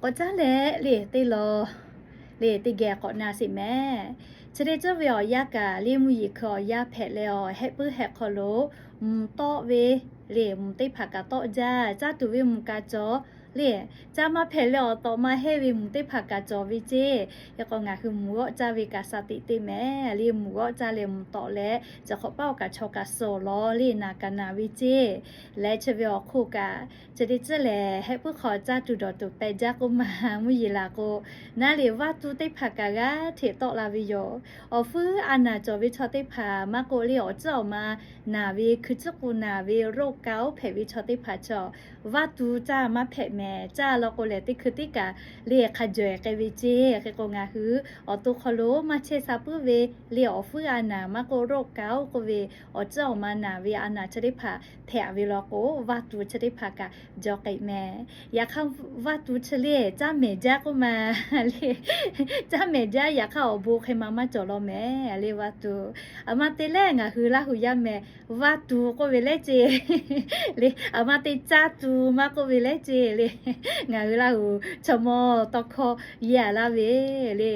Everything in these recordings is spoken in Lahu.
K'awꞈ caˉ leh le teˇ law le teˇ geh k'awꞈ na sheˍ mehˍ. Chi teˇ ceuˬ ve awˬ yanˇ kaꞈ le mvuhˇ yeˬ hkui awˬ yanˇ hpehꞈ leh awˬ hehˆ puiˉ hehˆ hk'aw lo mvuhˇ tawˆ ve le mvuhˇ teˇ hpaˍ kaꞈ tawˆ jaˇ. Caˇ tuˬ ve mvuhˇ kaꞈ cawˬ le. Caˇ maˇ hpehꞈ leh awˬ tawꞈ ma hehˇ ve mvuhˇ teˇ hpaˍ kaꞈ cawˬ ve ceˇ. Hk'e k'o ngaˬ hui mvuhˇ g'awˆ caˇ ve kaꞈ shaˍ teꞈ te mehˍ le. Mvuhˇ g'awˆ caˇ leh mvuhˇ tawˆ leh chi hk'awꞈ paˆ awˬ kaꞈ chaw kaꞈ suh lawˬ le naˬ kaꞈ naˬ ve ceˇ. Leh chi ve awˬ hk'oˆ kaꞈ chi teˇ ceuˬ lehˬ hehˆ puiˉ hk'aw caˇ tuˬ dawˬ tuˬ pehꞈ jaˇ k'oˆ ma mvuhˇ yeˬ laˬ k'o, naˉ le vaˇ tu teˇ hpaˍ kaꞈ g'aˇ hteꞈ tawˆ la ve yoˬ. Awˬ fuiˉ a naˬ cawˬ ve chaw teˇ hpaˍ maˇ k'oˆ le awˬ ciˉ awˬ ma naˬ ve hkui ciˉ k'o naˬ ve โรคเกาต์ hpehꞈ ve chaw teˇ hpaˍ chaw vaˇ tu caˇ maˇ hpehꞈ mehˍ. Caˇ law k'o lehˬ teˇ hkui teˇ kaꞈ le hk'a jawˬ-eˬ k'ai ve ceˇ. Hk'e k'o ngaˬ hui awˬ to hk'aw lo maˇ chehˇ sha puiˉ ve le awˬ fuiˉ a naˬ maˇ k'oˆ โรคเกาต์ k'oˆ ve awˬ ciˉ awˬ ma naˬ ve a naˬ chi teˇ hpaˍ hpehꞈ ve law k'o vaˇ tu chi teˇ hpaˍ kaꞈ jaw k'ai mehˍ. Yaꞈ hk'aˇ vaˇ tu chi le caˇ mehˍ jaˇ k'oˆ ma le. Caˇ mehˍ jaˇ yaꞈ hk'aˇ awˬ bon hk'e ma maˇ cawˬ law mehˍ le vaˇ tu. Aˬ ma te lehˬ ngaˬ hui Laˇ hu yaˇ mehˍ vaˇ tu k'oˆ ve lehˬ ceˇ le. Aˬ ma te caˇ tu maˇ k'oˆ ve lehˬ ceˇ le. Ngaˬ hui Laˇ hu chaw mawˇ tawˇ hkawˇ yaˇ laˇ ve le.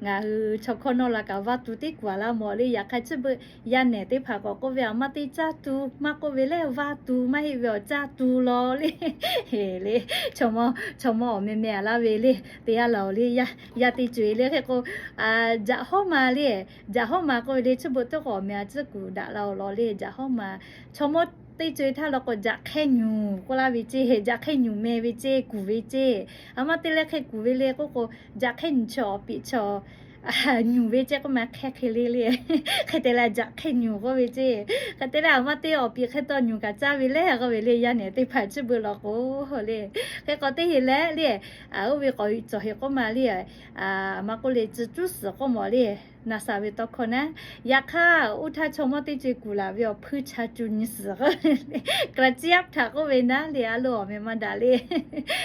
Ngaˬ hui chaw hkawˇ nawˇ la kaꞈ vaˇ tu teˇ kuˬ a laˇ mawˬ le. Yaꞈ hk'aˇ chi beuꞈ yaˇ nehˬ teˇ hpaˍ k'awꞈ k'oˆ ve aˬ ma te caˇ tu maˇ k'oˆ ve lehˬ vaˇ tu maˇ heˆ ve awˬ caˇ tu law le. Le chaw mawˇ, chaw mawˇ awˬ meh meh a laˇ ve le. Te yaˇ laˬ oˬ le, yaˇ teˇ co-e le hk'e k'o, jaꞈ hawˉ ma le. Jaꞈ hawˉ ma k'oˆ ve le chi beuꞈ teˇ k'awꞈ meh a ciˉ kuˬ daꞈ la oˬ law le. Jaꞈ hawˉ ma chaw mawˇ teˇ co-e htaˇ law k'o jaꞈ hk'ehˇ nyuˬ k'oˆ laˇ ve ceˇ. Jaꞈ hk'ehˇ nyuˬ meh ve ceˇ kuˬ ve ceˇ. Aˬ ma te leh hk'e kuˬ ve le k'oˆ k'o jaꞈ hk'ehˇ nyuˬ chi awˬ piˍ chaw nyuˬ ve ceˇ k'oˆ ma hk'e hk'e le le. Hk'e te leh jaꞈ hk'ehˇ nyuˬ k'oˆ ve ceˇ. Hk'e te leh aˬ ma te awˬ piˍ hk'e taw nyuˬ kaꞈ caˇ ve lehˬ k'oˆ ve le yaˇ nehˬ teˇ hpaˍ chi beuꞈ law k'o le. Hk'e k'o teˇ heˍ leh le oˇ ve k'awꞈ cawˬ heˍ k'oˆ ma le. Aˬ ma k'oˆ le tcuh cuˉ suhˍ k'oˆ mawˬ le. Na sha ve tawˇ hkawˇ naˉ. Yaꞈ hk'aˇ oˇ htaˇ chaw mawˇ teˇ co-e kuˬ laˬ ve awˬ hpuiˇ cha cu nyi suhˍ k'oˆ ve le. K'aˍ ciˉ htaꞈ k'oˆ ve naˉ le a loˍ awˬ meh maˇ daꞈ le.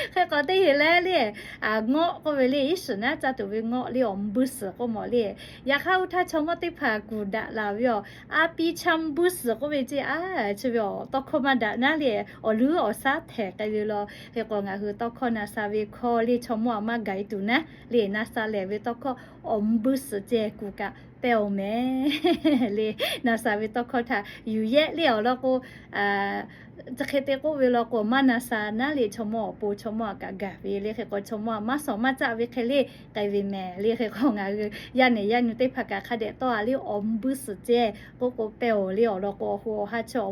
Hk'e k'o teˇ heˍ leh le ngawˆ k'oˆ ve le iˉ shiˍ naˉ caˇ tuˬ ve ngawˆ le awˬ mvuh buiˇ suhˍ k'oˆ mawˬ le. Yaꞈ hk'aˇ oˇ htaˇ chaw mawˇ teˇ hpaˍ kuˬ daꞈ laˬ ve awˬ a pi cha mvuh buiˇ suhˍ k'oˆ ve ceˇ a. Chi ve awˬ tawˇ hkawˇ maˇ daꞈ naˉ le awˬ luˉ awˬ shaˉ htehˍ k'ai ve law. Hk'e k'o ngaˬ hui tawˇ hkawˇ na sha ve hkawˇ le chaw mawˇ a maˇ gaˬ e tuˬ naˉ le na sha lehˬ ve tawˇ hkawˇ awˬ mvuh buiˇ suhˍ ceh kuˬ kaꞈ pehˇ oˬ mehˍ le. Na sha ve tawˇ hkawˇ htaꞈ yuˬ yehˆ le awˬ lawn k'o chi hk'e te k'oˆ ve law k'o maˇ na sha naˉ le chaw mawˇ awˬ pon chaw mawˇ a kaꞈ gaˬ ve le. Hk'e k'o chaw mawˇ a maˇ shawˍ maˇ caˆ ve hk'e le k'ai ve mehˍ le. Hk'e k'o ngaˬ hui yaˇ nehˬ yaˇ nyi teˇ hpaˍ kaꞈ hk'a dehꞈ tawˇ a le awˬ mvuh buiˇ suhˍ ceh k'oˆ k'o pehˇ oˬ le awˬ lawn k'o awˬ ho awˬ ha chaw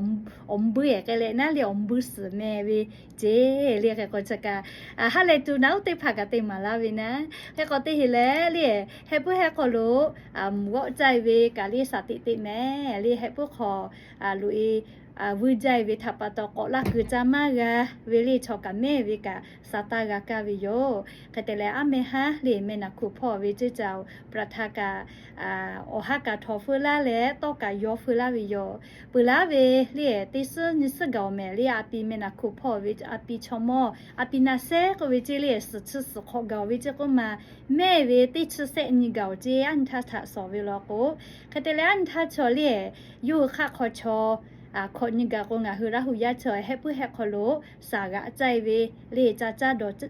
awˬ mvuh ehˍ k'ai leh naˉ le awˬ mvuh buiˇ suhˍ meh ve ceh le. Hk'e k'o chi kaꞈ ha lehˬ tuˬ naˉ uˉ teˇ hpaˍ kaꞈ te maˍ laˇ ve naˉ. Hk'e k'o teˇ heˍ leh le hehˆ puiˉ hehˆ hk'aw lo mvuhˇ g'awˆ caˇ e ve kaꞈ le shaˍ teꞈ teꞈ mehˍ le. Hehˆ puiˉ hk'aw loꞈ e vuiˇ jaˇ e ve htaꞈ pa taw k'awꞈ laˇ kuiˬ ca maˇ g'a ve le chaw kaꞈ mehˇ ve kaꞈ sha taˇ g'a kaˇ ve yoˬ. Hk'e te leh aˉ meh haˉ le meh naˬ hkuꞈ hpawˇ ve ceˇ ca ประธาน kaꞈ awˬ haˉ kaꞈ htawnˍ feu laˇ leh tawˇ kaꞈ yaw feu laˇ ve yoˬ. Peuˬ laˇ ve le teˇ suhˉ nyi suhˉ gaˬ awˬ mehˍ le a pi meh naˬ hkuꞈ hpawˇ ve a pi chaw mawˇ a pi na shehˉ k'oˆ ve ceˇ le suhˍ chi suhˍ hk'awꞈ gaˬ ve ceˇ k'oˆ ma mehˇ ve teˇ chi sehˆ nyi gaˬ awˬ ceˇ aˉ nyi htaˇ htaꞈ shawˍ ve law k'o. Hk'e te leh aˉ nyi htaˇ chaw le yawˇ hui hk'aˆ hk'aw chaw hkawꞈ nyi gaˬ k'o ngaˬ hui Laˇ hu yaˇ chaw hehˆ puiˉ hehˆ hk'aw lo shaˍ g'aꞈ caˇ e ve le ca caˇ dawˬ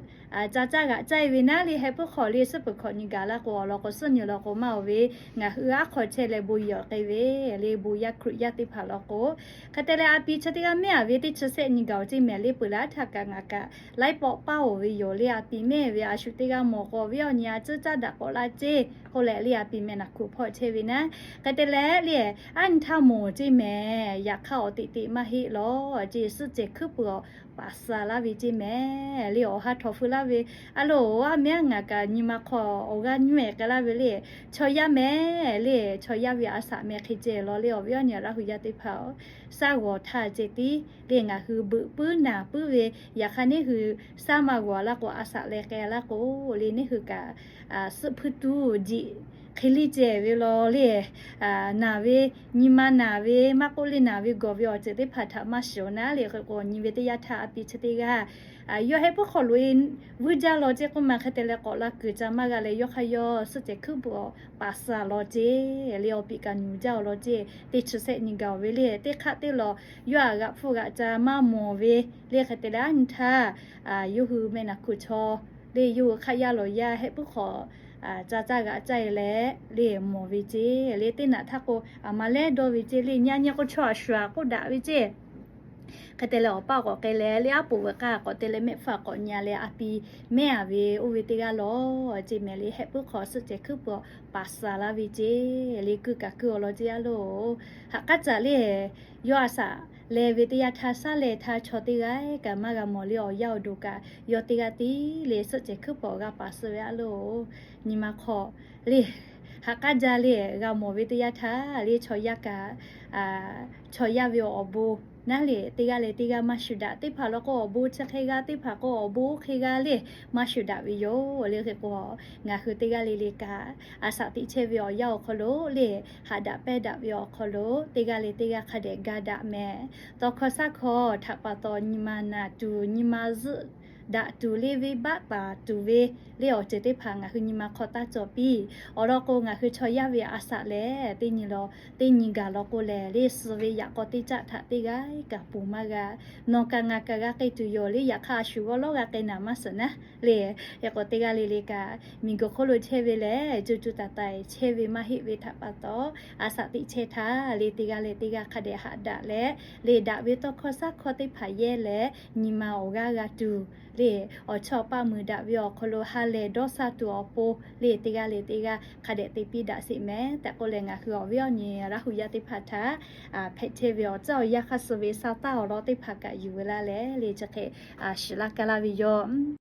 ca caˇ g'aꞈ caˇ e ve naˉ le hehˆ puiˉ hk'aw le suhˉ peuˬ hkawꞈ nyi gaˬ laˇ k'o awˬ lawn k'o suhˉ nyi law k'o maˇ oˬ ve ngaˬ hui aˉ hk'aw chehˇ leh bon yehˬ awˬ k'ai ve le bon yaˇ Hkriꞈ yaˇ teˇ hpaˍ law k'o. Hk'e te leh a pi chi teˇ g'aˇ mehˇ a ve teˇ chi sehˆ nyi gaˬ awˬ ceˇ mehˍ le peuˬ laˇ htaˇ kaꞈ ngaˬ kaꞈ laiˉ pawˆ paˇ oˬ ve yoˬ le a pi mehˇ ve a shu teˇ g'aˇ mawˬ k'o viˉ awˬ nyi a ciˉ caˇ daꞈ k'awꞈ laˇ ceˇ k'oˆ leh le a pi meh naˬ hkuꞈ hpawˇ chehˇ ve naˉ. Hk'e te leh le aˉ nyi htaˇ mawˬ ceˇ mehˍ yaꞈ hk'aˇ awˬ teꞈ teꞈ maˇ heˆ law ceˇ suhˆ cehˬ hkuiˉ puiˍ awˬ paˍ sha laˇ ve ceˇ mehˍ le awˬ ha htawnˍ feu laˇ ve a loˍ aˉ meh aˉ ngaˬ kaꞈ nyi ma hk'aw awˬ g'aˇ nyiˇ ehˍ k'ai laˇ ve le chaw yaˇ mehˍ le chaw yaˇ ve a shaꞈ meh hk'e ceh law le awˬ viˉ awˬ nyi Laˇ hu yaˇ teˇ hpaˍ-oˬ. Shaˉ g'awˬ htaˇ ceh tiˉ le ngaˬ hui beuꞈ puiˉ naˬ puiˉ ve yaꞈ hk'aˇ neˇ hui shaˉ maˇ g'awˬ laˇ k'o a shaꞈ leh k'ai laˇ k'o le neˇ hui kaꞈ suhˆ hpuiˇ tuˇ jiꞈ hk'e liˇ ceh ve law le naˬ ve nyi ma naˬ ve maˇ k'oˆ le naˬ ve gawˬ ve awˬ ceuˬ teˇ hpaˍ htaꞈ maˇ shiˍ awˬ naˉ le hk'e k'o nyi ve teˇ yanˇ htaˇ a pi chi teˇ g'aˇ yawˇ hehˆ puiˉ hk'aw loꞈ e vuiˇ jaˇ law ceˇ k'oˆ ma hk'e te leh k'awꞈ la kuiˬ ca maˇ g'a leh yawˇ hk'aˇ yawˇ suhˆ cehˬ hkuiˉ puiˍ awˬ paˍ sha law ceˇ le awˬ piˍ kaꞈ nyuˬ jaˇ awˬ lawn ceˇ teˇ chi sehˆ nyi gaˬ awˬ ve le teˇ hk'aˆ teˇ law yawˇ aꞈ g'aꞈ hpfuhˇ g'aꞈ ca maˇ mawˬ ve le hk'e te leh aˉ nyi htaˇ yawˇ hui meh naˬ hkuꞈ chaw le yawˇ hui hk'aˆ yaˇ lawˬ yaˇ hehˆ puiˉ hk'awꞈ caˇ caˇ g'aꞈ caˇ e leh le mawˬ ve ceˇ. Le teˇ naꞈ htaˇ k'o, aˬ ma lehˉ dawˇ ve ceˇ. Le nyi nyi k'o chaw a shuˍ a k'oˆ daꞈ ve ceˇ. Hk'e te leh awˬ paˇ k'awꞈ k'ai leh, le aˉ poꞈ veuꞈ k'aˇ k'awꞈ te leh mehˆ hpfuhˇ k'awꞈ nyi leh a pi mehˉ a ve oˇ ve teˇ g'aˇ lawˬ ceˇ mehˍ. Le hehˆ puiˉ hk'awꞈ suhˆ cehˬ hkuiˉ puiˍ paˍ suhˍ laˇ ve ceˇ. Le kuiˇ kaꞈ kuiˇ awˬ lawn ceˇ a loˬ. Haꞈ k'aˉ caꞈ le yawˇ a shaꞈ leh ve teˇ yanˇ htaˇ shaˉ leh htaˇ chaw teˇ g'aˇ kaꞈ maˇ g'a mawˬ le awˬ yaˇ awˬ duˬ kaꞈ yawˇ teˇ g'aˇ tiˉ le suhˆ cehˬ hkuiˉ puiˍ g'a paˍ suhˍ ve a loˬ. Nyi ma hk'aw le haꞈ k'aˉ jaˇ le g'a mawˬ ve teˇ yanˇ htaˇ le chaw yaˇ kaꞈ chaw yaˇ ve awˬ bon naˉ le teˇ g'aˇ leh teˇ g'aˇ maˇ shuˍ daꞈ. Teˇ hpaˍ law k'o awˬ bon chi hk'e g'a, teˇ hpaˍ k'o awˬ bon oˇ hk'e g'a le maˇ shuˍ daꞈ ve yoˬ. Le hk'e k'o, ngaˬ hui teˇ g'aˇ le le kaꞈ a shaꞈ teꞈ chehˇ ve awˬ yanˇ awˬ hk'aw lo le haꞈ daꞈ pehnˇ daꞈ ve awˬ hk'aw lo teˇ g'aˇ leh teˇ g'aˇ hk'a dehꞈ ga daꞈ mehˍ. Tawˇ hkawˇ shaˉ hkawˇ htaꞈ pa taw nyi ma naˬ tuˬ, nyi ma zuhˆ daꞈ tuˬ le, venˇ baˆ taˍ tuˬ ve le awˬ ceuˬ teˇ hpaˍ ngaˬ hui nyi ma hk'aw taˇ cawˬ piˇ. Awˬ lawn k'o, ngaˬ hui chaw yaˇ ve a shaꞈ lehˬ teˇ nyi law teˇ nyi gaˬ law k'o lehˬ, le suh ve yaꞈ k'aw teˇ caˆ htaꞈ teˇ g'aˇ kaꞈ ponˬ maˇ g'a. Nawˬ kaꞈ ngaˬ kaꞈ g'a k'ai tuˬ yoˬ le. Yaꞈ hk'aˇ a shu g'awˇ lawˉ g'a k'ai naˍ maˇ suhˍ naˉ le. Hk'e k'o, teˇ g'aˇ le le kaꞈ miˬguiˬ hk'oˆ lo chehˇ ve lehˬ, co co taiˍ taiˍ chehˇ ve maˇ heˆ ve htaꞈ pa taw, a shaꞈ teꞈ chehˇ htaˇ le teˇ g'aˇ leh teˇ g'aˇ hk'a dehꞈ haꞈ daꞈ leh, le daꞈ ve tawˇ hkawˇ shaˉ hkawˇ teˇ hpaˍ yehˇ leh nyi ma awˬ g'aˇ g'a tuˬ, le awˬ chawˇ awˬ paˆ muiˬ daꞈ ve awˬ hk'aw lo ha lehˬ dawˇ sha tuˬ awˬ pon le teˇ g'aˇ leh teˇ g'aˇ hk'a dehꞈ te piˇ daꞈ sheˍ mehˍ tehꞈ k'oˆ leh, ngaˬ hui awˬ viˉ awˬ nyi Laˇ hu yaˇ teˇ hpaˍ htaꞈ hpehꞈ chehˇ ve awˬ caˇ awˬ yanˇ hk'aˇ suh ve sa taˇ awˬ lawn teˇ hpaˍ kaꞈ yuˬ ve laˇ leh, le chi hk'e shiˍ laˇ kaˇ laˇ ve yoˬ.